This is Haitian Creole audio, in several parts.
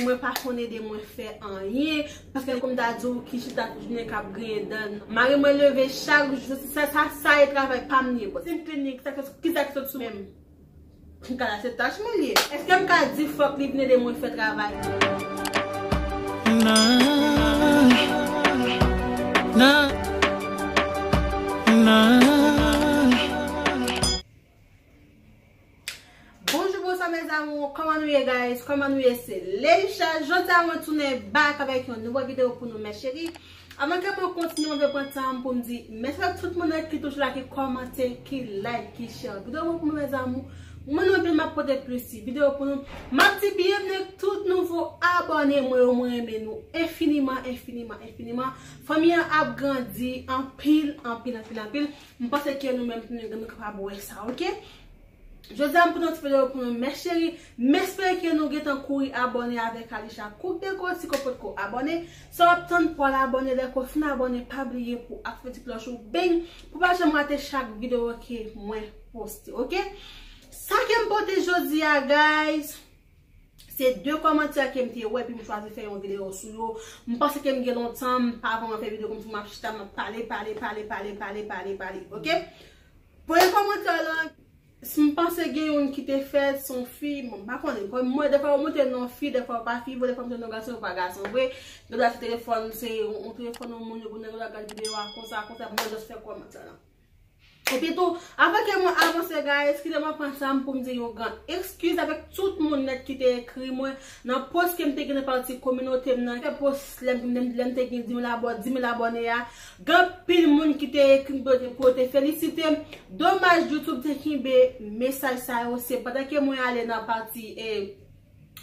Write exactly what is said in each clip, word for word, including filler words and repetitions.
Mwen pa konn ede mwen fè anyen, paske kòm ta di w ki chita tout jounen k ap griyen dan. Mari mwen leve chak jou, sa, sa, sa e travay pa m li ye. Bon, se yon klinik, sa, ki sa ki sot sou men m? M ka la se tach mwen li ye. Èske m ka di fòk li vin ede mwen fè travay? Non, non, non. Bonjou, bonswa, mes amours. Kòman nou ye, guys? Kòman nou ye? Se Leisha. Jodi a, mwen tounen back avèk yon nouvo videyo pou nou, mes chéries. Avan ke mwen kontinye, mwen vle pran tan pou m di mèsi ak tout moun ki toujou la, ki kòmante, ki like, ki share videyo pou mwen, mes amours. Mwen, nou, m ap pote plis ti videyo pou nou. M ap di byenvni ak tout nouvo abòne mwen yo, mwen renmen nou enfiniman, enfiniman, enfiniman. Fanmi an ap grandi anpil, anpil, anpil, anpil. M panse ke nou menm tou nou, nou kapab wè sa, oke? Jodi a, m pou nan ti videyo pou nou, mes chéries. M espere ke nou gentan kouri abòne avèk Alisha Cook Déco, si ke w potko abòne. Sa w ap tann pou w al abòne, lè ke w fin abòne, pa bliye pou w aktive ti klòch ou, bing, pou w pa janm rate chak videyo ke mwen poste, oke? Sa ke m pote jodi a, guys, se de kòmantè ke m te wè, epi m chwazi fè yon videyo sou yo. M panse ke m gen lontan, m pa vrèman fè videyo kòmsi m ap chita, m ap pale, pale, pale, oke? Premye kòmantè lan, si m panse gen youn ki te fèt, se yon fi, bon, m pa konnen. Kòm mwen, defwa yo montre non fi, defwa yo pa fi vre, defwa yo montre non gason, yo pa gason vre. Gen dwa se telefòn, se yon, yon telefòn yon moun, yo pou nèg yo gad videyo a konsa, konsa, mwen just fè kòmantè lan. Epi tou, avan ke mwen avanse, guys, kite mwen pran sa m pou m di yon gran ekskiz avèk tout moun nèt ki te ekri mwen nan post ke m te gen nan pati kominote m nan, ke post lè m, lè m, lè m te gen di mil abò-, di mil abòne a. Gen anpil moun ki te ekri m pou yo te, pou yo te felisite m. Domaj, YouTube te kenbe mesaj sa yo. Se pandan ke mwen ale nan pati, e,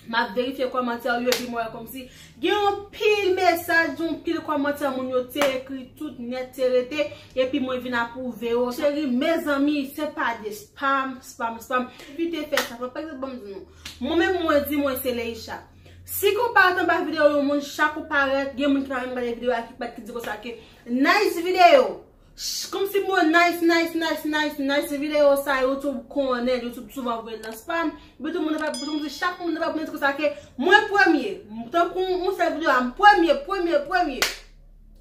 m ap verifye kòmantè yo, epi mwen wè kòmsi gen yon pil mesaj, yon pil kòmantè moun yo te ekri, tout nèt te rete, epi mwen vin apwouve yo. Cheri, mezanmi, se pa de spam, spam, spam. Evite fè sa. Pa egzanp, ban m di nou. Mwen menm, mwen di mwen se Leisha. Si ke w parèt anba videyo yon moun, chak ou parèt, gen moun ki pa menm gade videyo a, ki parèt, ki di konsa ke nice video. Ch-, kòmsi mo nice, nice, nice, nice, nice videyo sa, YouTube konnen, YouTube souvan voye l nan spam. Epi tou moun nan pa, kòmsi chak moun nan pa di konsa ke mwen premye. Tankou yon sèl videyo a, m premye, premye, premye.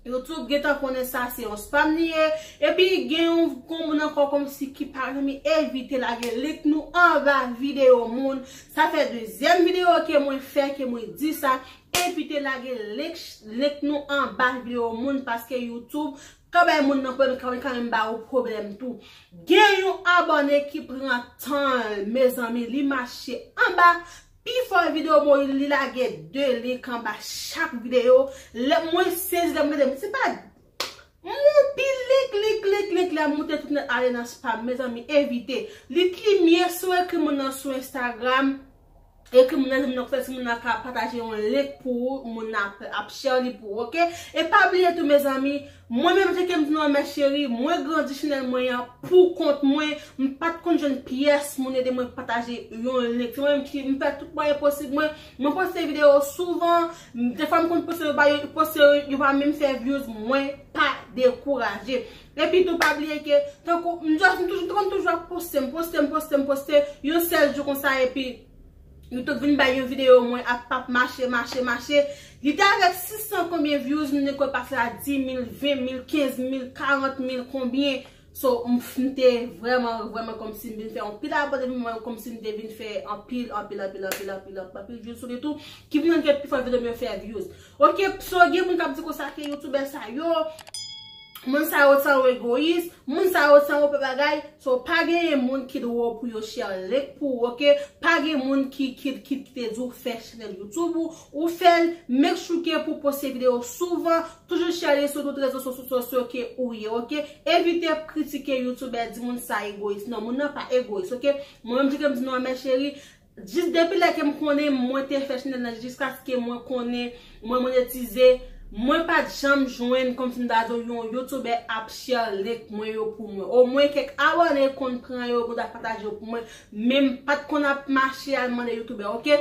YouTube gentan konnen sa se yon spam li ye. Epi gen yon, yon moun ankò kòmsi ki pa renmen, evite lage link nou anba videyo moun. Sa fè dezyèm videyo ke mwen fè, ke mwen di sa. Evite lage link, link nou anba videyo moun, paske YouTube ka bay moun nan pwoblèm, ka, ka menm ba ou pwoblèm tou. Gen yon abòne ki pran tan l, mezanmi, li mache anba pifò videyo mwen, li lage de link anba chak videyo. Lè mwen sezi, lè mwen gade, se pa, m moute link, link, link, link, lè m moute tout nèt ale nan spam, mezanmi, evite. Li pi mye si w ekri moun nan sou Instagram, ekri moun nan, moun nan konsa, si moun nan ka pataje yon link pou ou, moun nan ap, ap share li pou ou, oke? E pa bliye tou, mezanmi, mwen menm, jan ke m di nou an, mes chéries, mwen grandi chanèl mwen an pou kont mwen. M pa t konn jwenn pyès moun ede mwen pataje yon link. Se mwen menm ki, m fè tout mwayen posib mwen. Mwen poste videyo souvan. Defwa m konn poste yo pa, yo poste yo, yo pa menm fè views. Mwen pa dekouraje. Epi tou, pa bliye ke, tankou, m just, m toujou, m toujou ap poste, m poste, m poste, m poste. Yon sèl jou konsa, epi YouTube vin bay yon videyo mwen ap, ap mache, mache, mache. Li te avèk sis san konbyen views, m te kwè pase a di mil, ven mil, kenz mil, karant mil, konbyen. So, m, m te vrèman, vrèman kòmsi m vin fè anpil abòne, mwen kòmsi m te vin fè anpil, anpil, anpil, anpil, anpil, anpil, anpil views sou li tou. Ki vin rann ke pifò videyo m yo fè views. Oke, so gen moun k ap di konsa ke youtubè sa yo, moun sa yo se yon egoyis, moun sa yo se yon pè bagay. So, pa genyen moun ki dwe pou yo share link pou ou, oke? Pa gen moun ki, ki, ki, ki te di w fè chanèl YouTube ou, ou fè l, make sure ke pou poste videyo souvan, toujou share li sou tout rezo sosyo, sosyo ke ou ye, oke? Evite kritike youtubè, di moun sa egoyis. Non, moun nan pa egoyis, oke? Mwen menm, jan ke m di nou an, mes chéries, jis depi lè ke m konnen mwen te fè chanèl nan jiskaske mwen konnen mwen monetize, mwen pa t janm jwenn kòmsi m ta di w yon youtubè ap share link mwen yo pou mwen. Omwen kèk abòne konn pran yo, konn ta pataje yo pou mwen, men m pa t konn ap mache al mande youtubè, oke?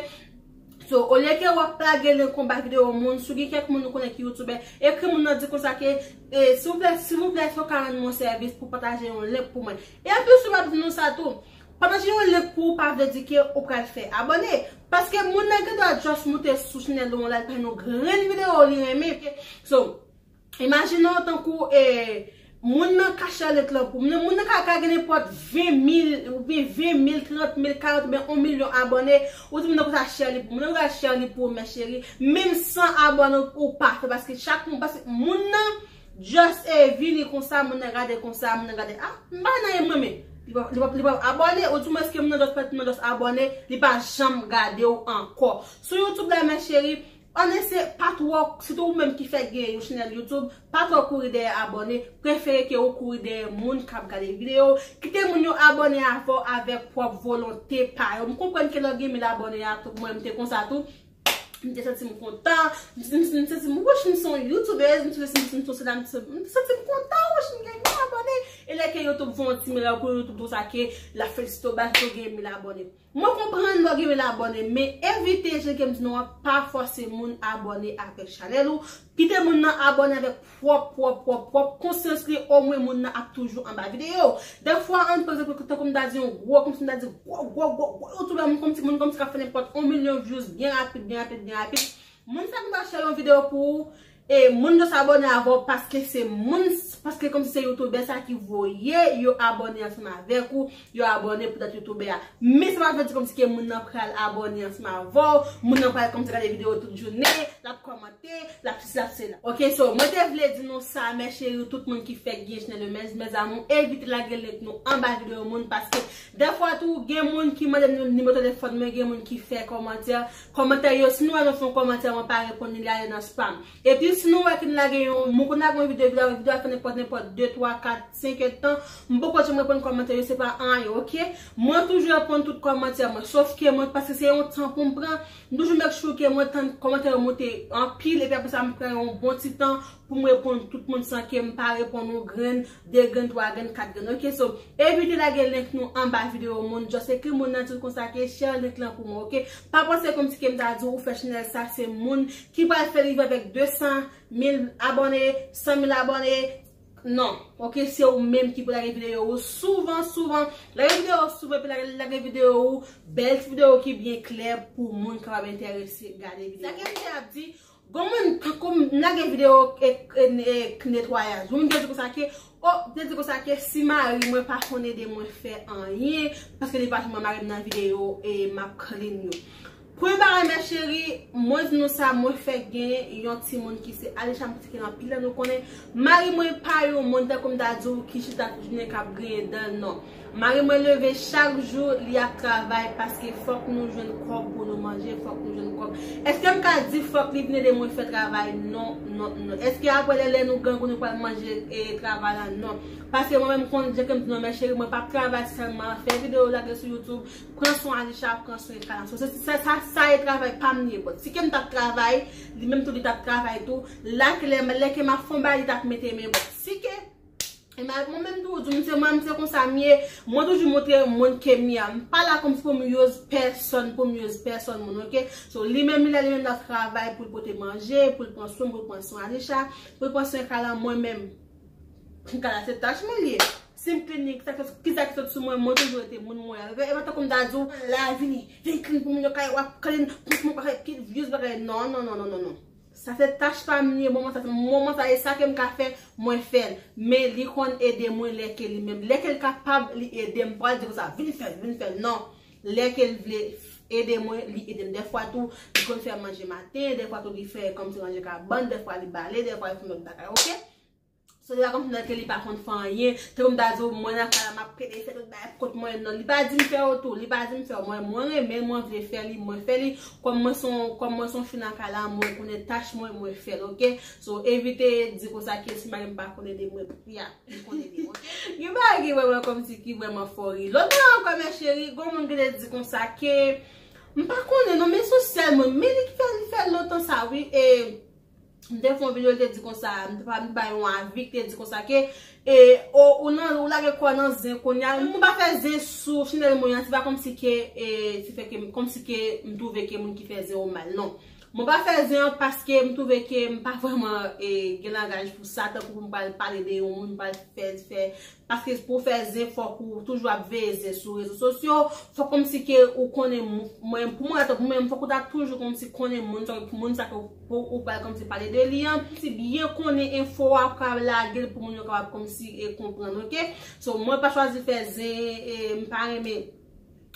So, olye ke w ap lage link anba videyo moun, si w gen kèk moun ou konnen ki youtubè, ekri moun nan di konsa ke, e, silvouplè, silvouplè, èske w ka rann mwen sèvis pou pataje yon link pou mwen? E anplis, ou p ap di nou sa tou. Pataje yon link pou ou pa vle di ke ou pral fè abòne. Paske moun nan gen dwa just moute sou chanèl ou la, li pa yon grenn videyo li renmen. So, imajine w tankou e moun nan ka share link lan pou moun nan, moun nan ka, ka gen nenpòt ven mil, oubyen ven mil, trant mil, karant, oubyen yon milyon abòne. Ou di moun nan konsa share li pou moun nan, konsa share li pou ou, mè cheri. Menm san abòne ou pa fè, paske chak moun, paske moun nan just e vini konsa, moun nan gade konsa, moun nan gade, ah, m pa nan mwen men. Li pa, li pa, li pa abòne, ou di mwen eske moun nan just, moun nan just abòne, li pa janm gade w ankò. Sou YouTube la, mè cheri, ann eseye pa twò, sitou ou menm ki fèk gen yon chanèl YouTube, pa twò kouri dèyè abòne, prefere ke ou kouri dèyè moun k ap gade videyo, kite moun yo abòne avè w avèk pwòp volonte pa yo. M konprann ke lè w gen mil abòne a, mwen m te konsa tou, m te santi m kontan, m, m, m santi m, wouch, m se yon youtubèz, m santi m, m se la, m te, m te santi m kontan, wouch, m gen mil abòne. E lè ke YouTube fè yon ti mirak pou YouTube di w sa ke l ap felisite w, paske w gen mil abòne. Mwen konprann lè w gen mil abòne, men evite, jan ke m di nou an, pa fòse moun abòne avèk chanèl ou. Kite moun nan abòne avèk pwòp, pwòp, pwòp, pwòp konsyans li, omwen moun nan ap toujou anba videyo. Dèfwa, ann, pa egzanp, tankou m ta di yon gwo, kòmsi m ta di gwo, gwo, gwo, gwo youtubè, moun kòmsi, moun kòmsi k ap fè nenpòt yon milyon views byen rapid, byen rapid, byen rapid. Moun sa ki ta share yon videyo pou ou, e moun just abòne avè w paske se moun, paske kòmsi se youtubè sa ki voye yo abòne ansanm avèk ou, yo abòne poutèt youtubè a. Men sa pa vle di kòmsi ke moun nan pral abòne ansanm avè w, moun nan pral kòmsi gade videyo tout jounen, l ap kòmante, l ap sesi, l ap sela. Ok, so, mwen te vle di nou sa, mè cheri, tout moun ki fèk gen chanèl yo, mes, mes amours, evite lage link nou anba videyo moun, paske dèfwa tou, gen moun ki mande m nimewo telefòn mwen, gen moun ki fè kòmantè, kòmantè yo, si nou wè nou fè yon kòmantè, mwen pa reponn li, li ale nan spam. Epi si nou wè ke n lage yon, mwen konn lage yon videyo, videyo, videyo a fè nenpòt, nenpòt de, twa, kat, senk èdtan, m poko janm reponn kòmantè yo, se pa anyen, ok? Mwen toujou reponn tout kòmantè mwen, sof ke mwen, paske se yon tan pou m pran, m toujou make sure ke mwen tann kòmantè yo monte anpil, epi apre sa, m pran yon bon ti tan pou m reponn tout moun san ke m pa reponn yon grenn, de grenn, twa grenn, kat grenn, ok? So, evite lage link nou anba videyo moun, just ekri moun nan, di l konsa ke share link lan pou mwen, ok? Pa panse kòmsi ke m ta di w ou fè chanèl sa, se moun ki pral fè rive avèk de san mil abòne, san mil abòne. Non, ok, se ou menm ki pou lage videyo ou souvan, souvan. Lage videyo ou souvan, epi lage, lage videyo ou, bèl ti videyo ki byen klè pou moun kapab enterese gade videyo. Sa ke m te ap di, gon moun, tankou m lage videyo e, e, e, netwayaj. Moun te di konsa ke, oh, te di konsa ke si mari mwen pa konn ede mwen fè anyen, paske li pa janm wè mari m nan videyo e m ap clean yo. Premye bagay, mè cheri, mwen di nou sa, mwen fèk gen yon timoun ki se Alisha, m panse ke anpil nan nou konnen. Mari mwen pa yon moun, tankou m ta di w, ki chita tout jounen k ap griyen dan l, non. Mari mwen leve chak jou, li ap travay, paske fòk nou jwenn kòb pou nou manje, fòk nou jwenn kòb. Èske m ka di fòk li vin ede mwen fè travay? Non, non, non. Èske apre lè, lè nou grangou, nou pral manje, e, travay la? Non. Paske mwen menm, konn, jan ke m di nou, mè cheri, mwen p ap travay sèlman, fè videyo, lage sou YouTube, pran swen Alisha, pran swen Kalan. So, se, se, sa, sa e travay pa m li ye, but si ke m t ap travay, li menm tou li t ap travay tou. La ke lè, lè ke m ap fè yon bagay, li t ap mete men, but si ke, e ma-, mwen menm tou, di m se, mwen, m se konsa m ye, mwen toujou montre moun ke m ye a. M pa la kòmsi pou m use pèsòn, pou m use pèsòn moun, ok? So, li menm, li la, li menm l ap travay pou l pote manje, pou l pran swen, pou l pran swen Alisha, pou l pran swen Kalan, mwen menm. Kalan se tach mwen li ye. Si m clean li, kisa, kisa ki sot sou mwen, mwen toujou rete moun mwen. E pa tankou m ta di w, la vini, vin clean pou moun yo kay, w ap clean, pou moun pa fè kit views, bagay. Non, non, non, non, non, non. Sa se tach pa m li ye, moman sa, moman sa, e sa ke m ka fè, mwen fè l. Men li konn ede mwen lè ke li menm. Lè ke l kapab, li ede m. Pa di konsa, vin fè l, vin fè l. Non. Lè ke l vle ede mwen, li ede m. Dèfwa tou, li konn fè manje maten, dèfwa tou, li fè kòmsi ranje kabann, dèfwa li bale, dèfwa li fè lòt bagay, ok? So, li pa konn fè nan ke li pa konn fè anyen. Tankou m ta di w, mwen nan kay la, m ap pede fè tout bagay pou kont mwen. Non, li pa di m fè yo tou, li pa di m fè yo. Mwen, mwen renmen l, mwen vle fè li, mwen fè li. Kòm mwen se yon, kòm mwen se yon fi nan kay la, mwen konnen tach mwen, mwen fè l, ok? So, evite di konsa ke si mari m pa konn ede mwen, ya, li konn ede mwen, ok? Gen bagay ki vrèman kòmsi ki vrèman fò ri. Lòt bagay ankò, mè cheri, gon moun ki te di konsa ke, m pa konnen non, men se yon sèl moun, men li ki fè, li fè lontan sa, wi, e, m te fè yon videyo, li te di konsa, m te ba, m te ba yon avi, ki te di konsa ke, e, o, ou nan, ou lage kò nan zen kounye a, m pa fè zen sou chanèl mwen an, se pa kòmsi ke, e, se fè ke, kòmsi ke m twouve ke moun ki fè zen yo mal, non. Mwen pa fè zen an paske m twouve ke m pa vrèman e, gen langaj pou sa, tankou pou m pral pale de yon moun, m pral fè, fè, paske pou fè zen, fòk ou toujou ap veye zen sou rezo sosyo, fòk kòmsi ke ou konnen moun, mwen, pou mwen, tankou mwen, fòk ou ta toujou kòmsi konnen moun, sa, moun sa ke ou, ou pral kòmsi pale de li an, kòmsi byen konnen enfo a, pou ka lage l pou moun yo kapab kòmsi e konprann, oke? So, mwen pa chwazi fè zen, e m pa renmen,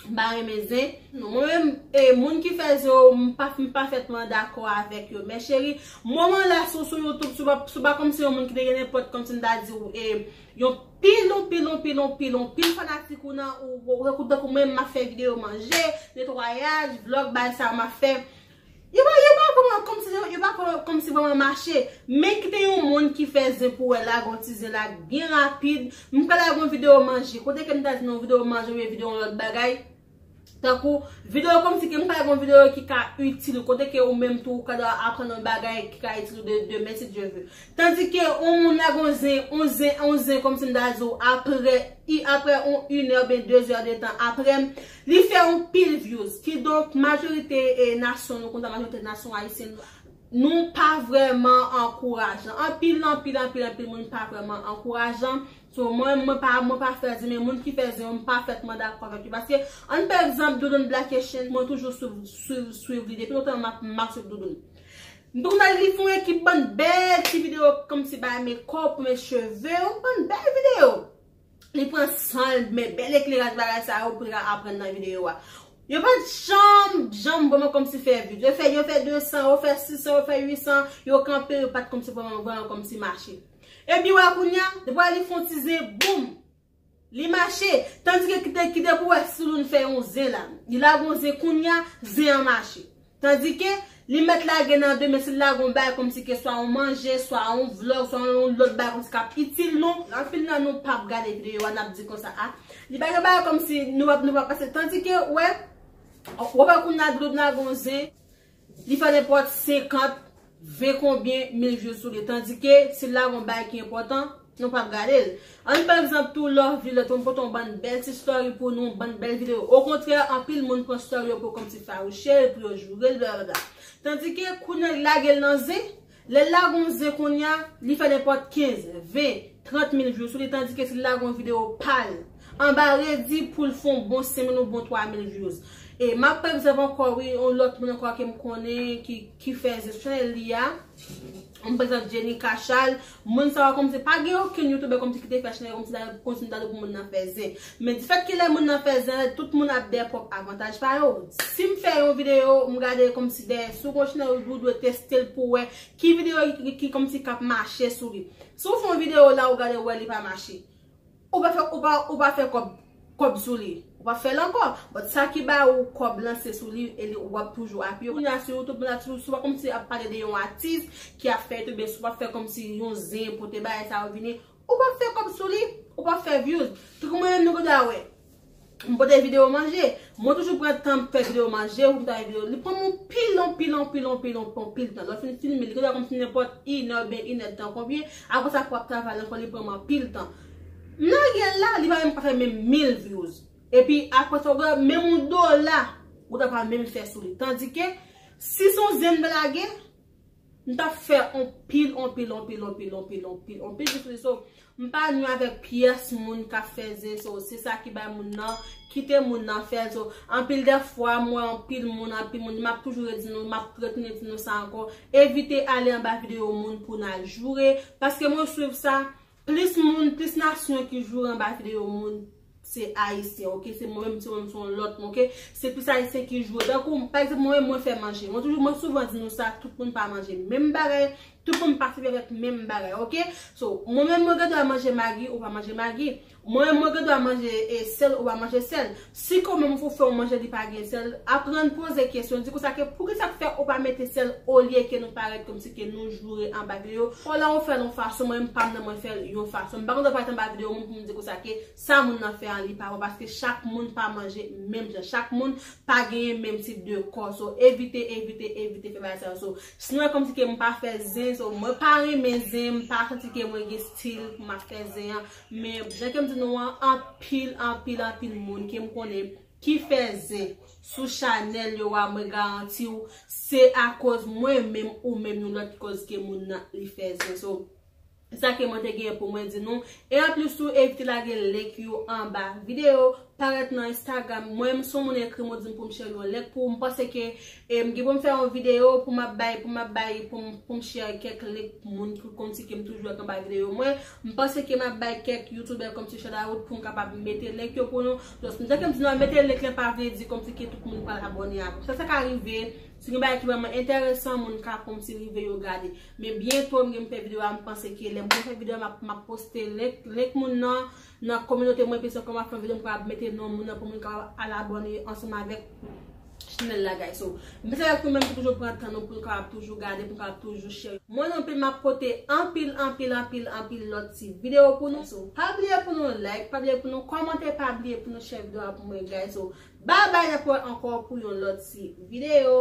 m pa renmen zen. Non, mwen menm, e, moun ki fè zen yo, m pa, m pafètman dakò avèk yo. Men cheri, moman la sou, sou YouTube, sou pa, sou pa kòmsi yon moun ki te gen nenpòt, kòmsi m ta di w, e, yon pil, yon pil, yon pil, yon pil, yon pil fanatik ou nan, ou, ou, ou, tankou mwen, m ap fè videyo manje, netwayaj, vlòg, bagay sa, m ap fè. Yo pa, yo pa kòman, kòmsi, yo pa kòman, kòmsi vrèman mache. Men kite yon moun ki fè zen pou wè, lage yon ti zen la byen rapid. M ka lage yon videyo manje. Kote ke m ta di nou videyo manje oubyen videyo yon lòt bagay. Tankou, videyo kòmsi ke m ka lage yon videyo ki ka itil ou. Kote ke ou menm tou, ou ka dwe aprann yon bagay ki ka itil ou de, demen, si Dye ve. Tandike yon moun lage yon zen, yon zen, yon zen, kòmsi m ta di w, apre, i, apre yon, inè oubyen dezè de tan apre, li fè yon pil views. Kidonk, majorite e, nasyon, nou konn sa, majorite nasyon ayisyen, nou pa vrèman ankourajan. Anpil, anpil, anpil, anpil moun pa vrèman ankourajan. So, mwen, mwen pa, mwen pa fè zen, men moun ki fè zen, mwen pa fètman dakò avèk yo. Paske, ann pran egzanp, Doudoun Black Haitian, mwen toujou swiv, swiv, swiv li. Depi lontan, m ap, m ap swiv Doudoun. M tou nan li fè yon ekip bann bèl ti videyo kòmsi bay makeup, men cheve, yon bann bèl videyo. Li pran san l, men bèl ekleraj bagay sa yo pou l ka aprann nan videyo a. Yo pa t janm, janm vrèman kòmsi fè views. Yo fè, yo fè de san, yo fè sis san, yo fè uit san, yo kanpe, yo pa t kòmsi vrèman, vrèman kòmsi mache. Epi wè kounye a, depi wè li fè yon ti zen, boum! Li mache. Tandike kite, kite pou wè si Doudoun fè yon zen la. Li lage yon zen kounye a, zen an mache. Tandike, li mèt lage nan demen, si l lage yon bagay kòmsi ke swa yon manje, swa yon vlòg, swa yon lòt bagay kòmsi k ap itil nou. Anpil nan nou p ap gade videyo a, n ap di konsa, a, li pa gen bagay kòmsi nou p ap, nou p ap pase. Tandike, wè, w ap wè kounye a Doudoun lage yon zen, li fè nenpòt senkant, ven konbyen mil views sou li. Tandike, si l lage yon bagay ki enpòtan, nou p ap gade l. Ann pran egzanp tou, Love Villette, mwen pote yon bann bèl ti story pou nou, yon bann bèl videyo. Okontrè, anpil moun pran story yo pou kòmsi fawouche l, pou yo joure l, blablabla. Tandike, kounye a li lage l nan zen, lè l lage yon zen kounye a, li fè nenpòt kenz, ven, trant mil views sou li, tandike si l lage yon videyo pa l, anba redi pou l fè yon bon senk mil ou bon twa mil views. E m ap pran egzanp ankò, wi, yon lòt moun ankò ke m konnen ki, ki fè zen sou chanèl li a. M pran egzanp Jenny Cachal, moun sa yo kòmsi pa gen okenn youtubè kòmsi ki te fè chanèl kòmsi ta, kòmsi ta pou moun nan fè zen. Men difèt ke lè moun nan fè zen, tout moun ap dèyè pwòp avantaj pa yo. Si m fè yon videyo, m gade kòmsi dèyè, si w gon chanèl ou dwe teste l pou wè ki videyo ki, ki, ki kòmsi k ap mache sou li. Si w fè yon videyo la, ou gade, ou wè li pa mache. Ou pa fè, ou pa, ou pa fè kòb, kòb sou li. Ou pa fè l ankò. But sa ki ba ou kòb lan se sou li, e li, w ap toujou apiye. Kounye a sou YouTube la, si w pa kòmsi ap pale de yon atis ki ap fè YouTube, si w pa fè kòmsi yon zen pote bagay sa yo vini, ou pa fè kòb sou li, ou pa fè views. Tankou mwen menm nou konn wè. M pote videyo manje. Mwen toujou pran tan m fè videyo manje, pou m ta fè videyo. Li pran m yon pil, yon pil, yon pil, yon pil, yon pil, yon pil tan. Lè w fin filme, li gentan kòmsi nenpòt inè oubyen inèdtan konbyen. Apre sa, pou w ap travay ankò, li pran m anpil tan. M lage l la, li pa menm ka fè menm mil views. Epi apre sa, w gen menm yon dola, ou ta pa menm fè sou li. Tandike, si se yon zen m te lage, m t ap fè on pil, on pil, on pil, on pil, on pil, on pil, on pil, on pil. So, m pa nwi avèk pyès moun k ap fè zen. So, se sa ki bay moun nan, kite moun nan fè. So, anpil de fwa, m wè anpil moun, anpil moun, m ap toujou redi nou, m ap retounen di nou sa ankò. Evite ale anba videyo moun pou n al joure. Paske mwen swiv sa, plis moun, plis nasyon ki joure anba videyo moun, se ayisyen, oke? Se mwen menm, se mwen menm, se yon lòt moun, oke? Se plis ayisyen ki joure. Tankou, pa egzanp, mwen menm, mwen fè manje. Mwen toujou, mwen souvan di nou sa, tout moun pa manje menm bagay, tout moun pa sèvi avèk menm bagay, oke? So, mwen menm, mwen gen dwa manje magi, ou pa manje magi. Mwen menm, mwen gen dwa manje, e, sèl, ou pa manje sèl. Si kòm ou fè yon manje, li pa gen sèl, aprann poze kesyon, di konsa ke, poukisa k fè ou pa mete sèl olye ke nou parèt kòmsi ke nou joure anba videyo? Fò la ou fè l yon fason, mwen menm pa m nan mwen fè l yon fason. M pa konn parèt anba videyo moun pou m di konsa ke sa moun nan fè an li pa bon, paske chak moun pa manje menm jan, chak moun pa genyen menm tip de kò. So, evite, evite, evite fè bagay sa yo. So, sinon, kòmsi ke m pa fè zen, so, mwen pa renmen zen, m pa santi ke mwen gen stil pou m ap fè zen an. Men, jan ke m di nou an, anpil, anpil, anpil moun ke m konnen ki fè zen sou chanèl yo a, mwen garanti w, se akoz mwen menm ou menm yon lòt koz ke moun nan li fè zen. So, se sa ke mwen te gen pou mwen di nou. E anplis tou, evite lage link yo anba videyo, parèt nan Instagram. Mwen menm, si yon moun ekri m, ou di m pou m share yon link pou ou, m panse ke, e, m gen pou m fè yon videyo pou m ap bay, pou m ap bay, pou m, pou m share kèk link moun ki kòmsi ke m toujou wè k anba videyo mwen. M panse ke m ap bay kèk youtubè kòmsi shout out pou m kapab mete link yo pou nou. Just, m tanke m di nou, mete link lan pa vle di kòmsi ke tout moun pral abòne avè m. Sa, sa ka rive, si gen bagay ki vrèman enteresan, moun ka kòmsi rive yo gade. Men byento, m gen pou fè videyo a, m panse ke lè m fin fè videyo a, m ap, m ap poste link, link moun nan, nan kominote mwen, epi se kòman m ap fè videyo, m kapab mete non moun nan pou moun kapab al abòne ansanm avèk chanèl la, guys. So, m se avèk nou menm ki toujou pran tan nou pou nou kapab toujou gade, pou nou kapab toujou share. Mwen anpil, m ap pote anpil, anpil, anpil, anpil lòt ti videyo pou nou. So, pa bliye pou nou like, pa bliye pou nou kòmante, pa bliye pou nou share videyo a pou mwen, guys. So, bye bye, n ap wè ankò pou yon lòt ti videyo.